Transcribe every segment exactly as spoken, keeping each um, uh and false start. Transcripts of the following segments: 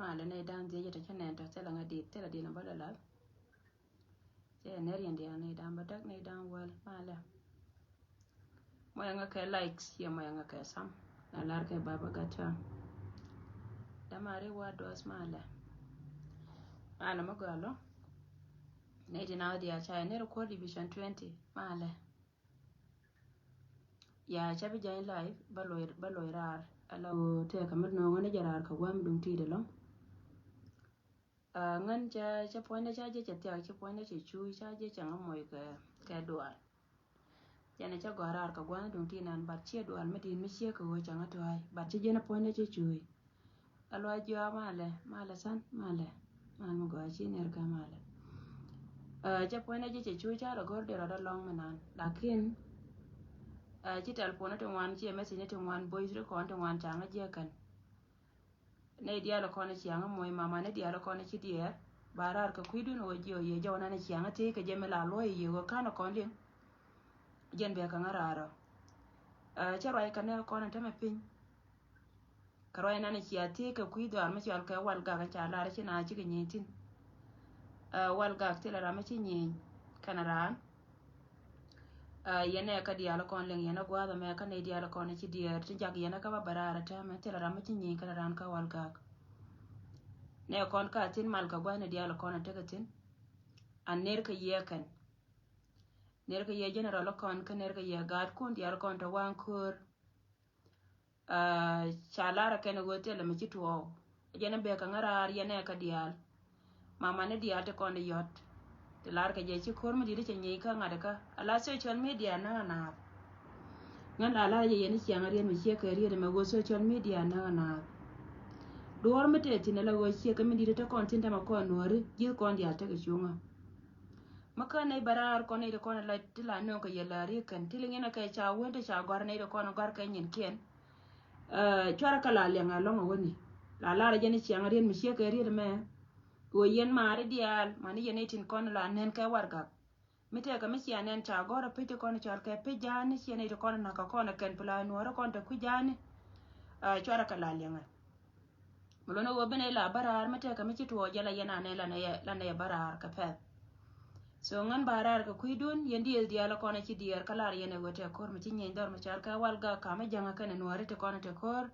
Malɛ nɛy da̱ŋ dhiec, tɛ cä nɛn tɔ, thilɛ ŋa dit, thilɛ dit nɔ bä lɛ lath. Cɛ nɛr yɛn diaal nɛy da̱ŋ bä däk, nɛy da̱ŋ wäl, malɛ. Mɔyɛ ŋa kɛ likes, ciɛ mɔyɛ ŋa kɛ sam. Na lar kɛ baba gat cam. Damari wa duɔth, malɛ. Malɛ mɔ gɔlɔ. Nɛy ti nath diaal ca yɛ nɛr kuɔr division twenty, malɛ. Ya, ca bi jany live, ba loy, ba loy raar. Ala ɣöö tëëkä mi nööŋä ni jɛ raar kɛ gua̱a̱m duŋ ti̱i̱t ɛlɔ̱ŋ. Ah, ŋän ca, ca puɔ̱nydä ca jɛ cɛ thiak, ca puɔ̱nydä cɛ cuuc, ca jɛ cɛ ŋä moc kɛ, kɛ dual. Jɛn ca gɔ̱a̱r raar kɛ gua̱a̱m duŋ ti̱i̱t nan, but ciɛ dual mi di̱i̱t mi ciek kɛ ɣöö cɛ ŋä tɔ̱a̱c, but ci jɛn puɔ̱nydä cɛ cuuc. Aluac jɔa malɛ, malɛ san, malɛ. Mal mi gɔaa ci ner kä malɛ. Ah, cɛ puɔ̱nydä ji̱ cɛ cu ca lɛ go̱r dee rɔɔdä lɔŋ mi nan. Lakin, ah, ci telephone ti ŋuan, ci message ti ŋuan, voice ti kɔn ti ŋuan, ca ŋä jiɛ kɛn. Nɛy diaal kɔn ci aŋä moc mama, nɛy diaal kɔn ci diɛɛr. Ba raar kɛ kui̱dun wä jiɛ wä yɛ jɔw nan ci aŋä tëë kɛ jɛ mi la luɔy yɛ wä kan kɔn liŋ. Jɛn bɛ kɛ ŋä raar ɔ. Ah, cɛ ruac kɛ nɛ kɔn tämɛ piny. Kɛ ruac nan cia thiec kɛ kui̱ dhɔaar mi cɔal kɛ Walgak, ca lar ci na cikɛ nyieny thi̱n. Ah, Walgak thilɛ ram mi ci nyieny kɛnɛ raan. Ah, yɛn ɛ kä diaal kɔn liŋ, yɛn ɛ gua̱a̱th ɛmɛ kä nɛy diaal kɔn ci diɛɛr ti jak yɛn ɛ kä bä bɛ raar ɛ täämɛ, thilɛ ram mi ci nyieny kɛnɛ raan kä Walgak. Nɛ kɔn ka thi̱n mal kɛ gua̱a̱th ni diaal kɔn ɛ tekɛ thi̱n. An ner kɛ yɛ kɛn. Ner kɛ yɛ general kɔn kä ner kɛ yɛ gaatkun diaal kɔn te waŋ köör. Ah, ca lar kɛn ɣöö thilɛ mi ci tuɔɔk. Jɛn bɛ kɛ ŋä raar yɛn ɛ kä diaal. Mama ni diaal ti kɔn di yɔt. Ti lar kɛ jɛ ci ko̱r mi di̱t cɛ nyieny kä ŋa̱t kä. Ala social media näk naath. Ŋän la lar jɛ yɛn ciaŋ riet mi ciɛ kɛ riet mɛ ɣöö social media näk naath. Duɔ̱ɔ̱r mi tëë thi̱n ala ɣöö ciɛ kɛ mi di̱t te kɔn thi̱n tämɛ kɔn nuɔ̱ɔ̱ri ji̱ kɔn diaal tekɛ cuŋä. Mä kä nɛy bä raar kɔn nɛy ti kɔn la ti la nööŋ kɛ yɛ la riek kɛn ti liŋ inɛ kɛ ca wee ti ca gɔ̱a̱r nɛy ti kɔn gɔ̱a̱r kɛ nyinkiɛn. Eh, cuarɛ kɛ la liɛŋ a lɔŋ a wäni la lar a jɛn i̱ ciaŋ a riet mi ciek kɛ riet mɛ. Wee yɛn maari diaal mani yɛn nɛy tin kɔn la nɛn kɛ warɛgak. Mi tɛkɛ mi cia nɛn ca gɔ̱r a pec ti kɔn cɔal kɛ pec ja̱a̱ni ciɛ nɛy ti kɔn nak kɛ kɔn a kɛn pla nuɔ̱ɔ̱ri kɔn te kui̱ ja̱a̱ni. Eh, cuarɛ kɛ la liɛŋ a. Mi lon i̱ ɣöö ben i̱ la bä raar mi tɛkɛ mi ci tuɔɔk jɛ la yɛn anɛ la nɛ yɛ, la nɛ yɛ bä raar kɛ pɛth. So ŋän ba raar kɛ kui̱dun yɛn diëëth diaal kɔn ci diɛɛr kä lar yɛn ɛ ɣöö tɛ ko̱r mi ci nyieny dhɔr mi car kɛ Walgak ka̱m mi jäŋä kɛn ɛ nuɔ̱ɔ̱ri ti kɔn tɛ ko̱r.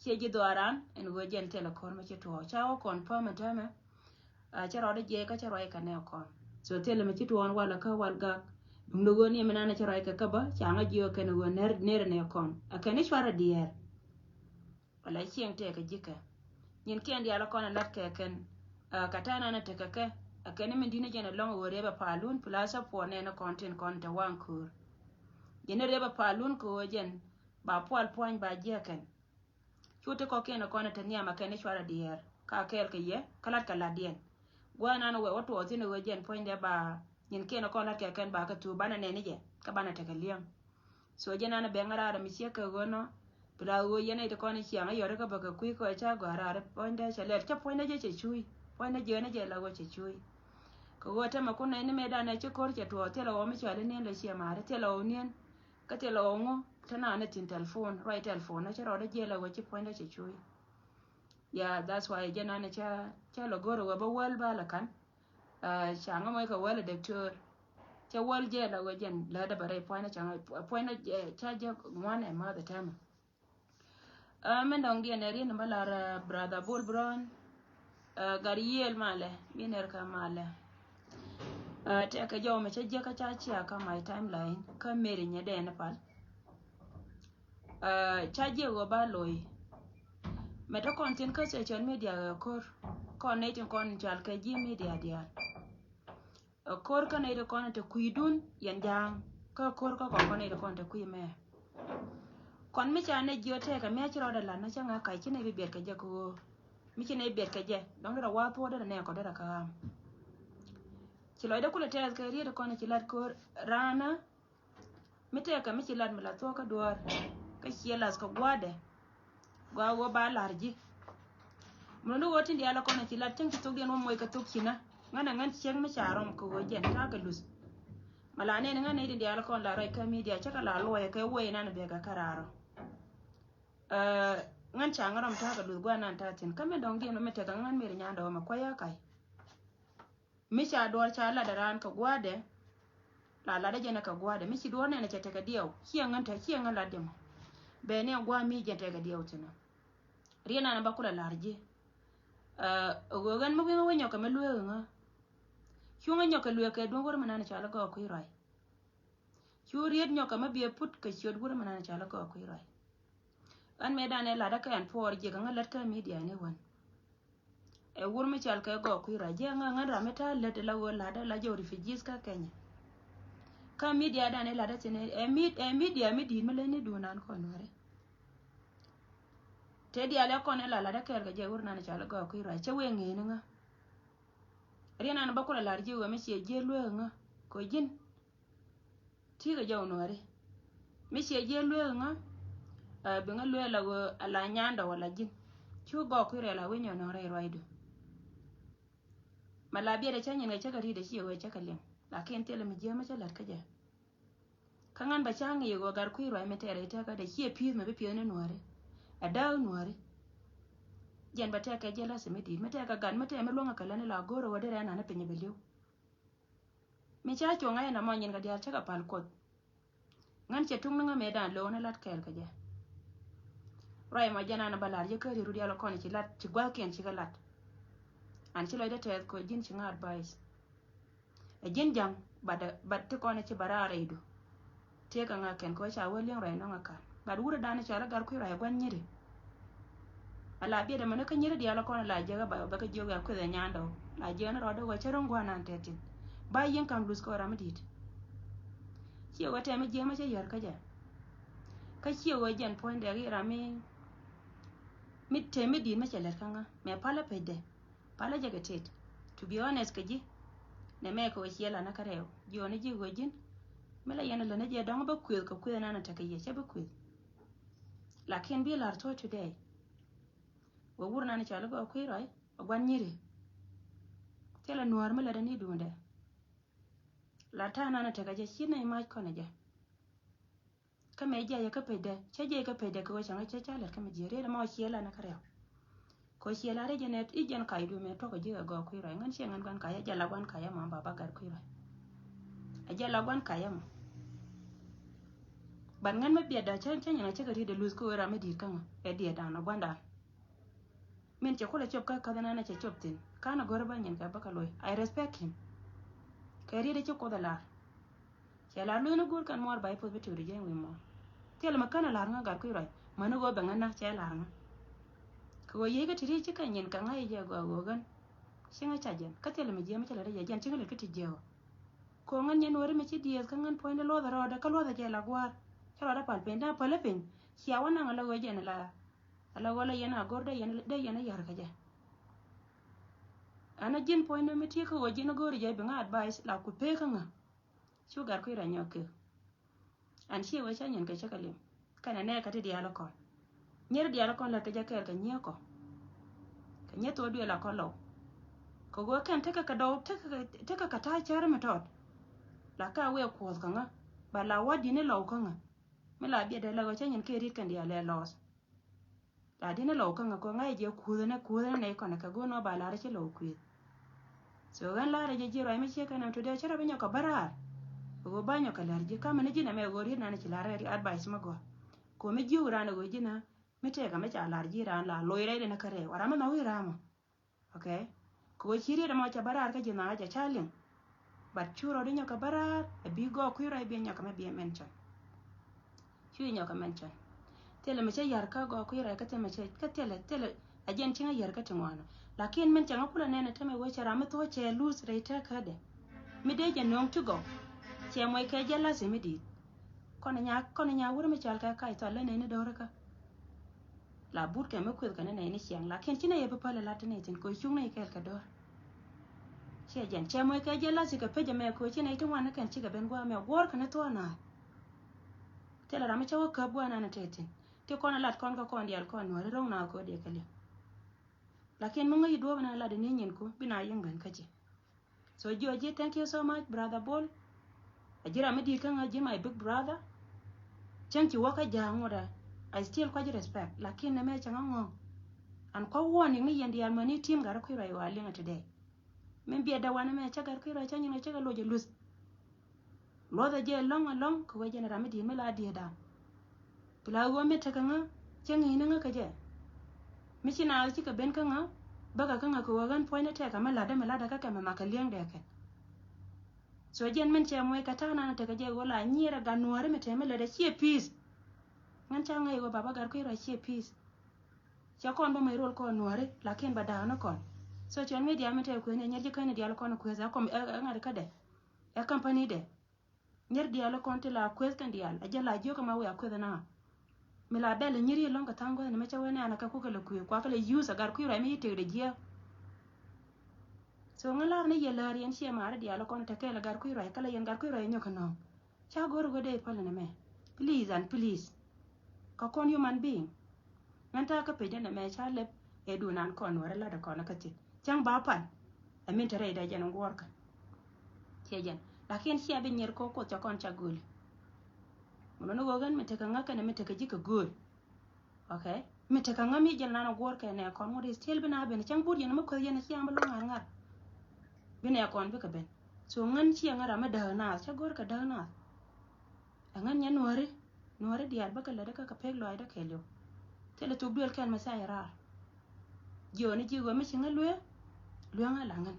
Ciɛ ji̱ dhɔaaran ɛn ɣöö jɛn thilɛ ko̱r mi ci tuɔɔk ca wä kɔn pä mi täämɛ. A cä rɔɔdä jiɛc kä cä ruac kɛ nɛ kɔn. So thilɛ mi ci tuɔɔn walɛ kä Walgak. Duŋdɛ ɣöö ni mi nanɛ cä ruac kɛ kä bä ca ŋä jiök kɛn ɣöö ner, ner nɛ kɔn a kɛn i̱ cuarɛ diɛɛr. Wala cieŋ tɛkɛ ji̱kɛ. Nyinkɛn diaal kɔn ɛ la̱t kɛ kɛn. A, kɛ tɛn an ɛ tekɛ kɛ. A kɛn min di̱t ni jɛn ɛlɔ̱ŋ ɛ ɣöö riɛpɛ palun, plus a puɔt nɛn ɛ kɔn tin kɔn te waŋ köör. Jɛn ni riɛpɛ palun kɛ ɣöö jɛn ba pual puɔ̱ny ba jiɛk kɛn. Cu ti kɔ̱kiɛn ɛ kɔn ɛ te nhiam a kɛn i̱ cuarɛ diɛɛr. Ka kɛɛl kɛ yɛ, kä la̱t kɛ la̱tdiɛn. Gua̱a̱th nan ɛ wɛ wä tuɔɔk thi̱n ɛ ɣöö jɛn puɔ̱nydɛ ba nyinkɛn ɛ kɔn la̱t kɛ kɛn ba kɛ thuuk banɛ nɛn i̱ jɛ, kä banɛ tekɛ li̱eŋ. So jɛ nanɛ bɛŋ raar mi ciek kɛ ɣöö nɔ. Pla ɣöö yɛn ɛ ti kɔn ciaŋ ɛ yɔt kä bä kɛ kui̱ kɔ ca gɔ̱a̱r raar puɔ̱nydɛ cɛ lɛl cä puɔ̱nydɛ jɛ cɛ cuuc. Puɔ̱nydɛ jiɛn ɛ jɛ la ɣöö cɛ cuuc. Kɛ ɣöö tɛmɛ kun nɛy ni mëëdan ɛ ci ko̱r cɛ tuɔɔk thilɛ ɣɔw mi cɔal i̱ niɛn lɛ ciɛ maari thilɛ ɣɔw niɛn. Kä thilɛ ɣɔw ŋu te nanɛ thi̱n telephone, ruac telephone ɛ cä rɔɔdɛ jiɛl ɛ ɣöö ci puɔ̱nydɛ cɛ cuuc. Yeah, that's why jɛ nanɛ cä, cä lɛ go̱r ɛ ɣöö bä wäl ba lɛ ka̱n. Ah, ca ŋä mɔc kɛ wäl ɛ doctor. Cɛ wäl jɛ la wee jɛn läätdä bɛ rɛy puɔ̱nydä ca ŋä, puɔ̱nydä ca jɛ ŋuan ɛ math ɛ tɛmɛ. Ah, min dɔŋ diɛn ɛ riet ni bä lar, ah, brother Bol Brown. Ah, gat yiëël malɛ, mi ner kä malɛ. Ah, tɛkɛ jɔw mɛ cä jiäkä ca cia kä my timeline kä Mary nyɛ dɛn pal. Ah, ca jiɛ ɣöö ba lo̱i. Mɛ te kɔn thi̱n kä social media ɣɛ ko̱r. Kɔn nɛy tin kɔn cal kɛ ji̱ media diaal. Ɛ ko̱r kä nɛy ti kɔn te kui̱dun yɛn ja̱a̱ŋ. Kä ko̱r kä kɔn kɔn nɛy ti kɔn te kui̱ mɛ. Kɔn mi ca nɛ jiö tɛkɛ mi a ci rɔɔdɛ lat na cä ŋa̱ kac ci nɛy bi biɛt kɛ jɛ kɛ ɣöö. Mi ci nɛy biɛt kɛ jɛ dɔ̱ŋ derɛ wa̱a̱ thuɔ̱ɔ̱dɛ nɛ kɔ derɛ kä ɣa̱a̱m. Ci lɔcdɛ kulɛ tɛth kɛ riet kɔn ci lat ko̱r raanä. Mi tɛkɛ mi ci lat mi la thuɔ̱k kä duɔ̱ɔ̱r kä ciɛ lath kɛ gua̱a̱dɛ. Gɔaa ɣöö ba la̱r ji̱. Mun ni ɣöö tin diaal kɔn ci lat cäŋ ci thokdiɛn wä moc kɛ thok cinä ŋän a ŋän cieŋ mi ca rɔm kɛ ɣöö jɛn ta̱a̱ kɛ luth. Ma la nɛn ŋän nɛy tin diaal kɔn la rɔc kä media cä kɛ la luɔyɛ kɛ wee nan bɛ kɛ kä raarɔ. Ɛ, Ŋän ca ŋä rɔm ta̱a̱ kɛ luth gua̱a̱r nan ta̱a̱ thi̱n. Kä mi dɔ̱ŋ diɛn mi tekɛ ŋän mi ri nyandɛ ɣɔmɛ kuäyä ka̱y. Mi ca duɔ̱ɔ̱r ca lat raan kɛ gua̱a̱dɛ. La lat jɛn kɛ gua̱a̱dɛ. Mi ci duɔ̱ɔ̱r nɛn cɛ tekɛ diɛw. Ciɛ ŋän te, ciɛ ŋän lat jɛ mɔ. Bɛ ni gua̱a̱ mi jɛn tekɛ diɛw thi̱n. Riɛn an ba kulɛ la̱r ji̱. Ɛ ɣöö ɣän mi wi̱i̱ ŋä wä nyɔkɛ mi lueek ŋä. Cuŋä nyɔkɛ lueek kɛ duŋ wär mi nan cɔal gɔɔk kui̱ ruac. Cu riet nyɔkɛ mi biɛ put kɛ ciöt wur mi nan cɔal gɔɔk kui̱ ruac. Ɣän mëë dan ɛ lat kä ɛn puɔɔr jiɛk ŋä lät kä midia ni wän. Ɛ wur mi cɔal kɛ gɔɔk kui̱ ruac jiɛ ŋä ŋän ram mi ta̱a̱ lät la ɣöö lat la jɛ refugees kä Kenya. Kä midia dan ɛ lat ɛ thin ɛ mid ɛ midia mi di̱i̱t mi leny ni duun nan kɔn wäri. Te diaal ɛ kɔn ɛ la lat ɛ kɛɛl kɛ jɛ wur nan cɔal gɔɔk kui̱ ruac cɛ wee ŋeeni ŋä. Riɛn an ba kulɛ la̱r ji̱ ɣöö mi ciɛ jiɛ lueek ŋä kɔ ji̱n. Ti̱i̱ kɛ jɔw nuɔ̱ɔ̱ri. Mi ciɛ jiɛ lueek ŋä. Ɛ bi ŋä lueek la ɣöö a la nyandɛ wala ji̱n. Cu gɔɔk kui̱ rɛl a wi̱ny ɔ nuɔ̱ɔ̱ri ruacdu. Ma la biɛt ɛ cä nyin kɛ cä kɛ ri̱t ɛ ciɛ ɣöö cä kɛ liŋ. Lakin thilɛ mi jiɛ mi cä la̱t kä jɛ. Kä ŋän ba ca̱ŋ i̱ ɣöö gat kui̱ ruac mi tɛɛr i̱ tɛkä dee ciɛ pi̱i̱th mi bi pi̱i̱th ni nuääri. Ɛ dääk nuääri. Jɛn ba tɛɛkɛ jiɛ la̱th mi di̱i̱t mi tɛɛkɛ gat mi tɛɛr mi luäŋ ɛ kɛ läni la go̱o̱r ɛ wä di rɛn an i̱ piny bi li̱w. Mi ca cuɔ̱ŋ ɛ ɛn amɔ nyin kɛ diaal cä kɛ pal kuoth. Ŋän cɛ tuŋ ni ŋä mëë dan lo̱o̱n ɛ lat kɛɛl kɛ jɛ. Ruac mɔ jɛn an ba la̱r jɛ kä ri̱ru diaal kɔn ci lat ci gua̱thkiɛn ci kɛ lat. An ci lɔcdä tɛth kɔ ji̱n ci ŋä advice. Ɛ ji̱n ja̱ŋ bat ɛ bat ti kɔn ɛ ci ba raar rɛydu. Tiek kɛ ŋa̱ kɛn kɛ wä ca wä li̱eŋ ruac nɔŋ ɛ ka̱n bat wurɛ dan ɛ cɔal ɛ gat kui̱ ruac ɛ gua̱n nyiri. A la biɛt ɛmɛn kä nyiri diaal ɛ kɔn ɛ la jiäk ɛ ba bɛ kä jiök ɛ kueth ɛ nyandɛ ɔ la jiäk ni rɔɔdɛ wä cä ro̱ŋ gua̱n an tɛt thi̱n. Ba yi̱eŋ ka̱m luth kɛ wä ram mi di̱i̱t. Ciɛ wä tɛm mi jiäk mɛ cä yär kä jɛ. Kä ciɛ wä jɛn puɔ̱nydɛ i̱ ram mi mi tɛm mi di̱i̱t mɛ cɛ lɛt kä ŋä mɛ palä pecdɛ. Palä jɛ kɛ tet. To be honest kɛ ji̱. Nɛ mɛ kɛ wä ciɛ lanä kä rɛw jiɔni ji̱ wä ji̱n. Mi la yɛn lä ni jɛ dɔ̱ŋ bä kueth kɛ kueth nan tekɛ yɛ cɛ bä kueth. Lakin bi lar tɔ today. Wä wur nan cɔl bä kui̱ rɔy a guan nyiri. Thilɛ nuɔr mi lɛ dani duundɛ. La ta̱a̱ nan tekɛ jɛ ci nɛy mac kɔn jɛ. Kä mɛ jiayɛ kä pecdɛ cä jiɛc kä pecdɛ kɛ ɣöö cäŋ cä ca lɛt kä mi jiɛ riet ɛmɔ ciɛ lanä kä rɛw. Kɛ ɣöö ciɛ la riet jɛ nɛ i̱ jɛn kac duumɛ tuɔk kä ji̱ kɛ gɔɔk kui̱ ruac ŋän ciɛ ŋän guan kayä jɛ la guan kayä mɔ ba ba gat kui̱ ruac. Ɛ jɛ la guan kayä mɔ. Ban ŋän mi biɛtdä cä cä nyin ɛ cä kɛ riet ɛ luth kä ɣöö ram mi di̱i̱t kä ŋä ɛ diɛtdan ɔ guandan. Min cɛ kulɛ cop kä käth ɛnɛn cɛ cop thi̱n ka̱n a go̱r bä nyin kɛ bä kä lo̱c. I respect him. Kɛ riet ci kuoth ɛ lar. Cɛ lar luth ni go̱r kɛn muɔɔr ba i̱ puth bi tiwt jiɛn wi̱i̱ muɔɔr. Thil mi kän a lar ŋä gat kui̱ ruac mäni ɣöö bɛ ŋä näk cɛ lar ŋä. Kɛ ɣöö yiëë kä ti riec ci kɛ nyin kɛ ŋa̱c jɛ gɔaa ɣöö ɣän. Ci ŋä ca jiɛn kä thil mi jiɛm cɛ lɛ rɛc jɛ jiɛn ci ŋä lɛ kä ti jiɛɛk ɔ. Kɛ ɣöö ŋän nyɛn wä ri mi ci diëëth kä ŋän puɔ̱ny ni luɔth a rɔɔdɛ kä luɔth a jɛ la gua̱a̱r. Cä rɔɔdɛ pal piny da̱ŋ päl piny cia wä naŋ a la ɣöö jɛn la. Ala wala yɛn a go̱r dee yɛn dee yɛn a yar kä jɛ. Ana ji̱n puɔ̱ny ni mi tiek kä wä ji̱n a go̱r jɛ bi ŋa advice la ku pek kä ŋa. Cu gar kui̱ ra nyɔk kek. An ci wä ca nyin kɛ cä kɛ lim kɛnɛ nɛ kä ti diaal kɔn. Nyer diaal kɔn la kɛ jɛ kɛɛl kɛ nyiek kɔ. Kɛ nyiek thok duel a kɔn lɔw. Kɛ go̱r kɛn tekɛ kɛ dɔw tekɛ kɛ ta̱a̱ cär mi tɔt. La ka wee kuɔth kä ŋa ba la wä di̱n ilɔw kä ŋa. Mi la biɛ dee la wä ca nyin kɛ rit kɛn diaal lɛ lɔs. La di̱n ilɔw kä ŋä kɔ ŋa̱c jɛ kuthä ni kuthä ni nɛy kɔn kɛ go̱n nɔ ba lar ci lɔw kueth. So ɣän lar jɛ ji̱ ruac mi ciek kɛn ɛm today cä rɔ bi nyɔk kɛ bä raar. Ɣöö ba nyɔk kɛ lär ji̱ kamɛ ni ji̱n ɛmɛ ɣöö riet nan ci lar advice mi gɔaa. Komi jiök ran ɣöö ji̱n ɛ mi tëëkä mi ca lar ji̱ ran la loc rɛy den kä rɛw a ram mi nhɔk i̱ ram ɔ. Okay. Kɛ ɣöö ci riet ɛmɔ ca bä raar kä ji̱ nhɔakä jɛ ca liŋ. But cu rɔɔd inyɔk kɛ bä raar ɛ bi gɔɔk kui̱ ruac bi inyɔk kɛ mɛ bi ɛ mention. Cu inyɔk kɛ mention. Thilɛ mi cä yar kä gɔɔk kui̱ ruac kä thilɛ mi cä kä thilɛ thilɛ a jɛn ci ŋä yar kä ti ŋuan. Lakin min cɛ ŋä kulɛ nɛn ɛ tämɛ wee cɛ ram mi thuɔ̱k cɛ luth rɛy tɛk kädɛ. Mi dee jɛ nööŋ ti gɔw. Cɛ muɔc kɛ jɛ lath mi di̱i̱t. Kɔn nya kɔn nya wur mi cal kɛ kac thɔal lä nɛn i̱ do̱r kä. La but kɛ mi kueth kɛ ni nɛy ni ciɛŋ lakin ci nɛy ɛ bi päl ɛ lat ti nɛy thi̱n kɛ cuŋ nɛy kɛɛl kɛ do̱r. Ciɛ jɛn cɛ muɔc kɛ jɛ lath cikɛ pec ɛmɛ kɛ ci nɛy ti ŋuan ni kɛn cikɛ ben gua̱a̱ mɛ guɔ̱ɔ̱r kɛ ni thuɔ̱ɔ̱n naath. Thilɛ ram mi cä wä käp gua̱a̱ nan ɛ tɛth thi̱n ti kɔn ɛ lat kɔn kä kɔn diaal kɔn nuääri ro̱ŋ naath kɛ wä diɛ kɛ liŋ. Lakin mi ŋäc i̱ duɔ̱ɔ̱p ɛn ɛ lat ɛ ni nyin ku bi na yiŋ ben kä ci. So jiɔ ji̱, thank you so much brother Bol. A ji̱ ram mi di̱i̱t kä ŋä ji̱ my big brother. Cäŋ ci wä kä ja̱a̱ŋ ŋuɔ̱t ɛ. I still kuac respect, lakin nɛ mɛ cɛ ŋa ŋɔŋ. An kua warning ni yɛn diaal mɛ ni tim gat kui̱ rɔy wa liŋ today. Min biɛ dɛ wanɛ mɛ cɛ gat kui̱ rɔy cɛ nyin kɛ cɛ kɛ loc ɛ luth. Luɔth ɛ jɛ lɔŋ ɛ lɔŋ kɛ wee jɛn ram mi di̱i̱t mi la diet dan. Pila ɣöö mi tekɛ ŋä cɛ ŋi̱i̱ni ŋä kɛ jɛ. Mi ci naath ci kɛ ben kä ŋä bäkɛ kä ŋä kɛ ɣöö ɣän puɔ̱nydɛ tɛkɛ mi la̱tdä mi la̱tdä kä kɛ mi makɛ li̱eŋdɛ kɛ. So jɛn min cɛ muɔc kɛ ta̱a̱ nan tekɛ jɛ ɣöö la nyiɛrɛ gat nuääri mi tɛmɛ lätdɛ ciɛ peace. Ŋän ca ŋäc ɣöö baba gat kui̱ rɔ ciɛ peace. Cɛ kɔn bä mɛ rol kɔn nuääri lakin bä da̱a̱k ni kɔn. Social media mi tɛɛ kuëth ni nyɛr ji̱ käni diaal kɔn kuëth ɛ kɔm ɛ ŋa̱t kädɛ. Ɛ company dɛ. Nyɛr diaal kɔn ti la kuëth kɛn diaal ɛ jɛ la jiök kɛ ma wiaa kuëth na. Mi la bɛl nyir yi lɔŋ kɛ tha̱a̱ŋ guäth ni mɛ cɛ wee ni an kɛ kukɛ lɛ kuëth kua kɛ lɛ use a gat kui̱ ruac mi yi tëkdɛ jiääk. So ŋä lar ni yɛ lär yɛn ciɛ maari diaal kɔn te kɛɛl a gat kui̱ ruac kɛ lɛ yɛn gat kui̱ ruac nyɔk kɛ nɔ̱ɔ̱ŋ. Ca go̱r ɣöö dee päl nɛmɛ. Please and please. Kä kɔn human being. Ŋän ta̱a̱ kä pec nɛmɛ ca lɛp ɛ duun an kɔn wärä lat ɛ kɔn kä thit. Cäŋ ba pan. Ɛ min te rɛy dɛ jɛn ŋuɔrkä. Ciɛ jɛn. Lakin cia bi nyier kɔ kuoth ca kɔn ca gööli. Mun ni ɣöö ɣän mi tekɛ ŋäkɛn mi tekɛ ji̱ kɛ gööl. Okay. Mi tekɛ ŋämi jɛn nan a guɔ̱r kɛ nɛ kɔn ŋut is still bi na ben cäŋ but yɛn mi kueth yɛn a ciaŋ bi luŋ ŋa̱r ŋa̱r. Bi nɛ kɔn bikɛ ben. So ŋän ciɛ ŋä ram mi däk nath cä go̱r kɛ däk nath. Ɛ ŋän nyɛ nuɔri nuɔri diaal bikɛ lät kä kɛ pek lɔaacdä kɛɛliw. Thilɛ thuk duël kɛn mi say raar. Jiɔni ji̱ ɣöö mi ci ŋä lueeŋ. Lueeŋ a la ŋän.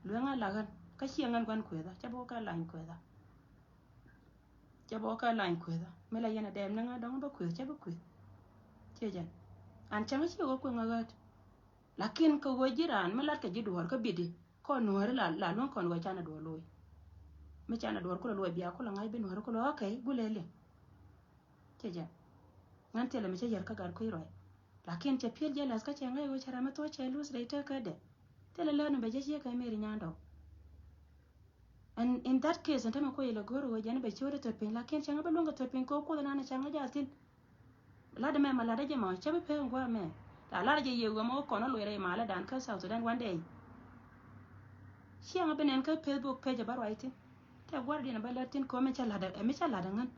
Lueeŋ a la ɣän kä ciɛ ŋän gua̱n kuethä cä bä wä kä lany kuethä. Cɛ bä wä kä lany kuethä mi la yɛn a dɛɛm ni ŋä dɔ̱ŋ bä kueth cɛ bä kueth. Ciɛ jɛn an cäŋ ci wä kueŋ a ɣäät. Lakin kɛ ɣöö ji̱ raan mi lat kɛ ji̱ duɔ̱ɔ̱r kä bidi kɔn nuääri la la luäŋ kɔn ɣöö canɛ duɔ̱ɔ̱r lo̱o̱c. Mi canɛ duɔ̱ɔ̱r kulɛ luɔ̱c bia kulɛ ŋa̱c bi nuääri kulɛ ɣä kɛy gulɛ liŋ. Ciɛ jɛn ŋän thilɛ mi cä yär kä gat kui̱ ruac. Lakin cɛ piɛl jɛ lath kä cɛ ŋäc ɣöö cɛ ram mi thuɔ̱c cɛ luth rɛy tekädɛ. Thilɛ lät ni bɛ jɛ ciek kɛ meri nyandɔw. And in that case, ɛn tämɛ kuɔ ilɛ go̱r ɣöö jɛn bɛ ciöt ɛ thöt piny lakin cɛ ŋä bä luäŋ kɛ thöt piny kɛ wä kuoth nan cɛ ŋä jal thin. Lat mɛ ma lat jɛ ma cɛ bi pek ŋuä mɛ. La lat jɛ yɛ wä ma wä kɔn wä luɛ rɛy malä dan kä South Sudan one day. Ciɛ ŋä bi nɛn kä Facebook page bä ruac thin. Tɛ gua̱r diɛn bä lät thin kɛ wä mi cɛ lat ɛ mi cɛ lat ɛ ŋän.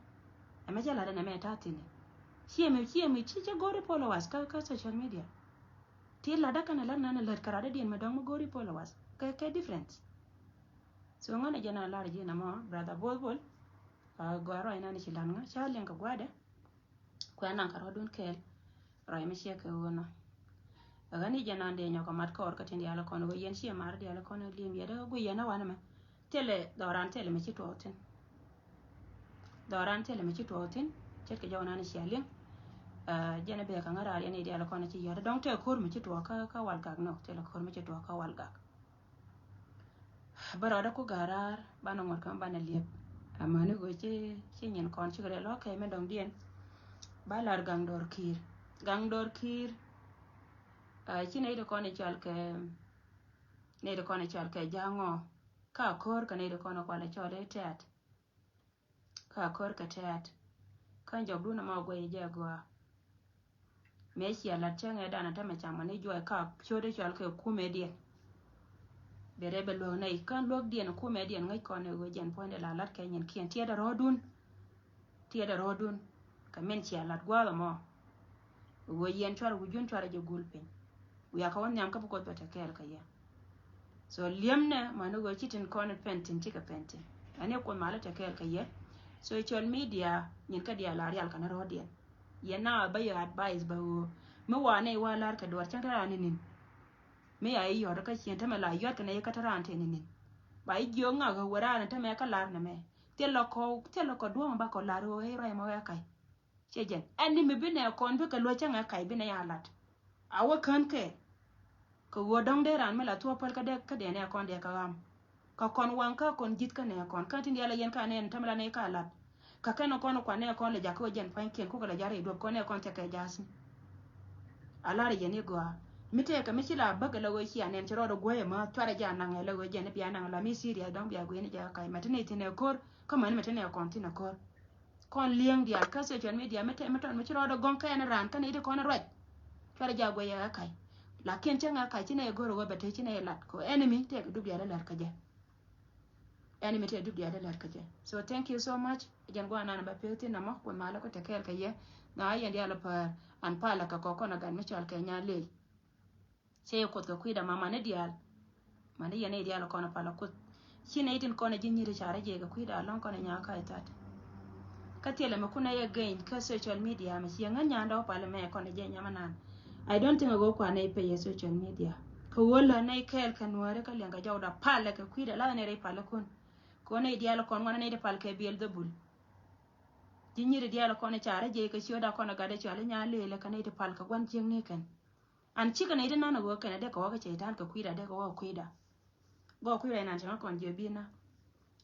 Ɛ mi cɛ lat ɛ nɛ mɛ ta̱a̱ thin. Ciɛ mi ciɛ mi ci cɛ go̱r i followers kä kä social media. Ti lat dä kɛn ɛ lät nan ɛ lät kɛ rat dä diɛn mɛ dɔ̱ŋ mi go̱r i followers kɛ kɛ difference. So ŋän ɛ jɛ na lar ji̱ na mɔ brother Bol Bol. Gɔaa rɔy nan ci lan ŋä ca liŋ kɛ gua̱dɛ. Kuɛ naŋ kɛ rɔ̱dun kɛɛl. Rɔy mi ciɛ kɛ ɣöö nɔ. Ɛ ɣän i̱ jɛ nan dee nyɔk kɛ mat kɔɔr kä tin diaal kɔn ɣöö yɛn ciɛ mar diaal kɔn lim yɛ dee ɣä guiy yɛn ɛ wanɛ mɛ. Thilɛ dhɔran thilɛ mi ci tuɔɔk thin. Dhɔran thilɛ mi ci tuɔɔk thin. Ce̱tkɛ jɔw nan cia liŋ. Jɛn ɛ bek kɛ ŋä raar yɛn i̱ diaal kɔn ci yɔt dɔŋ tɛ ko̱r mi ci tuɔɔk kä wal gak nɔ thilɛ ko̱r mi ci tuɔɔk kä wal gak. Bä rɔɔdä ku ga̱ra̱a̱r banɛ ŋuɔ̱t kɛ mi banɛ liɛp. Amäni ɣöö ci ci nyin kɔn cikɛ rɛl ɔkɛ mi dɔ̱ŋdiɛn. Ba lar gaŋ dɔɔr ki̱i̱r gaŋ dɔɔr ki̱i̱r. Ci nɛy ti kɔn i̱ cɔal kɛ nɛy ti kɔn i̱ cɔal kɛ ja̱a̱ŋɔ. Ka ko̱r kɛ nɛy ti kɔn i̱ kual i̱ cɔal i̱ tɛ̈t. Kä a kör kɛ tɛ̈t. Kä jɔkdun ɛmɔ guɛy jɛ gɔaa. Mëë cia lat cäŋ ɛ danɛ tämɛ camɔ ni juɔc ka ciöt i̱ cɔal kɛ kumɛdiɛn. Bɛ rɛ bɛ luäk nɛy kä luäkdiɛn kumɛdiɛn ŋäc kɔn ɛ ɣöö jɛn puɔ̱nydɛ la lat kɛ nyin kiɛn tiɛt ɛ rɔ̱ɔ̱dun. Tiɛt ɛ rɔ̱ɔ̱dun kɛ min cia lat gua̱a̱th ɛmɔ. Ɣöö yɛn cuarɛ wi̱cdun cuarɛ jɛ gul piny. Wiaa kä wä nhiam kä bi Kuoth bɛ te kɛɛl kɛ yɛ. So liɛmnɛ mäni ɣöö ci tin kɔn pɛn tin cikɛ pɛn tin. Ɛn i̱ Kuoth malä te kɛɛl kɛ yɛ. So social media nyin kä diaal la rial kɛn rɔ̱ɔ̱diɛn. Yɛn na bä yɛ advice bä ɣöö mi wa nɛy wa la̱r kɛ duɔ̱ɔ̱r cäŋ te raan ni ni̱n. Mi ya i̱ yɔ̱t kä ciën tämɛ la yɔ̱t kɛ nɛy kä te raan te ni ni̱n. Ba i̱ jiök ŋak ɣä wä raan tämɛ kä lar nɛmɛ. Thilɛ kɔ thilɛ kɔ duɔ̱ɔ̱ŋ ba kɔ lar ɣöö i̱ ruac mɔ wee kac. Ciɛ jɛn ɛn ni mi bi nɛ kɔn bikɛ luɔ̱c cäŋɛ kac bi nɛ ya lat. A wä kän kɛ kɛ ɣöö dɔ̱ŋ dee raan mi la thuɔ̱ɔ̱p päl kä dee kä dee nɛ kɔn dee kä ɣam. Kä kɔn waŋ kä kɔn ji̱th kä nɛ kɔn kä tin diaal a yɛn ka nɛn tämɛ la nɛ ka lat. Kä kɛn kɔn kuan nɛ kɔn lɛ jakä wä jɛn pua̱nykiɛn kukɛ lɛ ja̱r i̱ duɔ̱p kɔn nɛ kɔn thiɛkɛ ja̱a̱th ni. A lar yɛn i̱ gɔaa mi tëëkɛ mi ci la bäkɛ la ɣöö cia nɛn ci rɔɔdɛ guäyɛ mä cuarɛ jɛ a naŋɛ la ɣöö jɛn i̱ bia naŋɛ la mi serious dɔ̱ŋ bia gui̱n i̱ jɛ kä kac mɛ ti nɛ thi̱n ɛ ko̱r kä mäni mɛ ti nɛ kɔn thi̱n ɛ ko̱r. Kɔn li̱eŋ diaal kä social media mi tɛm mi tɔn mi ci rɔɔdɛ gɔŋ kɛn raan kä ni ti kɔn ruac. Cuarɛ jɛ a guɛy ɛ kac. Lakin cäŋ ɛ kac ci nɛ go̱r ɛ wä bɛ te ci nɛ lat kɛ enemy tɛk dup diaal ɛ lär kä jɛ. Enemy tɛk dup diaal ɛ lär kä jɛ. So thank you so much. Jɛn guanan bä pek thin namɔ kun malä kä te kɛɛl kä yɛ. Na yɛn diaal päär an palä kɛ kɔk kɔn a gat mi cɔal kɛ nya lëël. Cɛ yɛ kuoth kɛ kui̱da ma mani diaal. Mani yɛn i̱ diaal kɔn a palä kuoth. Ci nɛy tin kɔn a ji̱ nyiri carɛ jɛ kɛ kui̱da alɔŋ kɔn a nya ka itat. Kä thilɛ mi kun a yɛ geny kä social media mi ciɛ ŋä nyandɛ wä palä mɛ kɔn a jɛ nyama nan. I don't think a ɣöö kuan nɛy pay yɛ social media. Kɛ ɣöö lä nɛy kɛɛl kɛ nuääri kä liɛŋ kɛ jɔwda palä kɛ kui̱da la nɛy rɛy palä kun. Kɛ ɣöö nɛy diaal kɔn ŋuan nɛy ti pal kɛ Beelzebul. Ji̱ nyiri diaal kɔn i̱ carɛ jɛ kɛ ciötda kɔn a gat i̱ cɔal i̱ nya lëëlɛ kɛ nɛy ti pal kɛ gua̱n cieŋni kɛn. An cikɛ nɛy ti nan a ɣöö kɛn a dee kɛ wä kɛ cɛy-tan kɛ kui̱da dee kɛ wä kɛ kui̱da. Gɔɔ kui̱da inan cɛ ŋä kɔn jiɛ bi̱i̱na.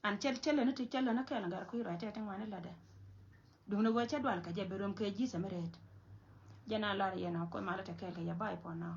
An cɛ cɛ leni ti cɛ leni kɛl gat kui̱da tɛ ti ŋuani latdɛ. Duŋni ɣöö cɛ dual kɛ jɛ bi rom kɛ ji̱ cɛ mi rɛɛt. Jɛ na lar yɛn a kuoth malä tɛ kɛɛl kɛ yɛ ba̱a̱ ipɔ na.